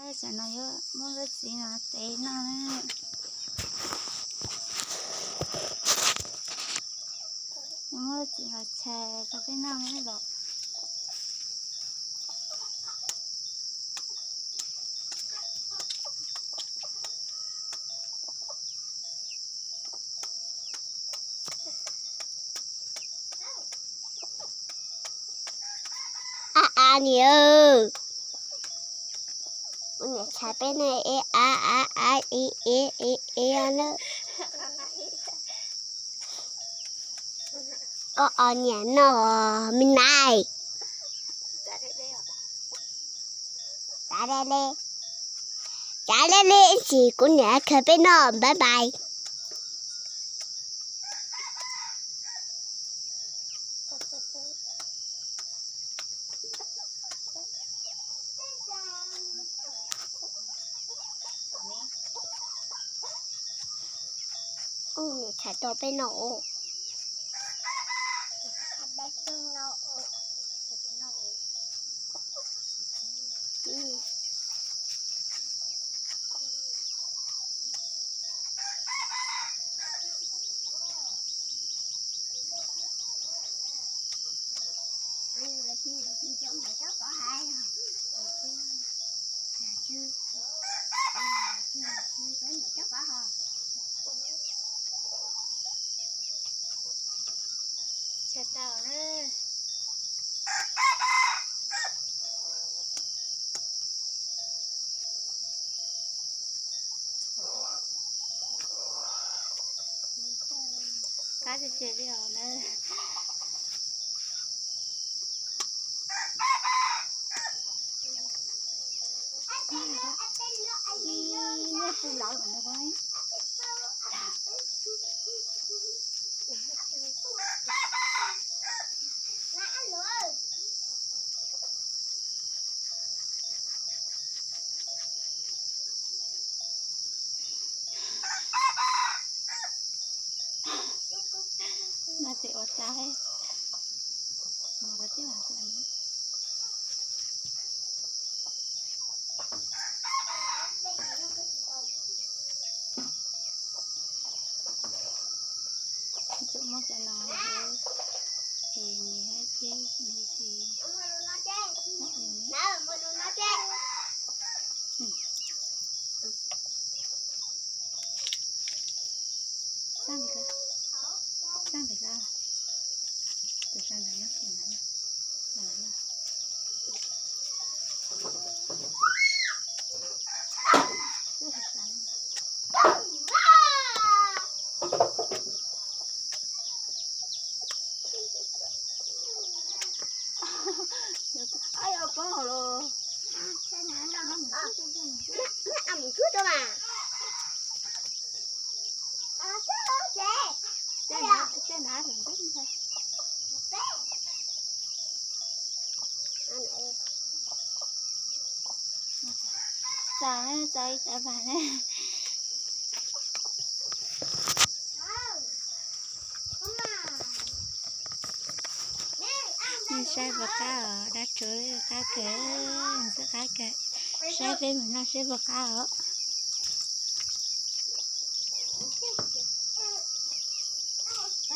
Tam no yuav muab lub txiv no tev noj na. Yuav muab lub txiv no tshais rau peb noj na los. A a niam, ua niam tshais peb noj e a a a e e e e na. Koj o niam noj me nais. Tsav le le, tsav le le ib chim kuv niam khaws peb noj, bye bye. Ub, niam tshais tau peb noj os. Tshais tau na. Qab tiag tiag li os na. Ib nyuag pw lawm no. Mas tseem ua tau, mas tib tsoom muab cov no es nws thiab nws tsis. Sab npis kab, sab npis kab, tus sab npis kab, tus no. Ai, poob hauv los. Txaus, txaus ib tawv pam na. Nej saib puas qab os, dab tsuv qab kawg, ntxim qab kawg. Saib peb mus noj seb puas qab os.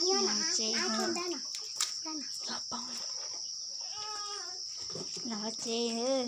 Los tsev, los poob, los tsev.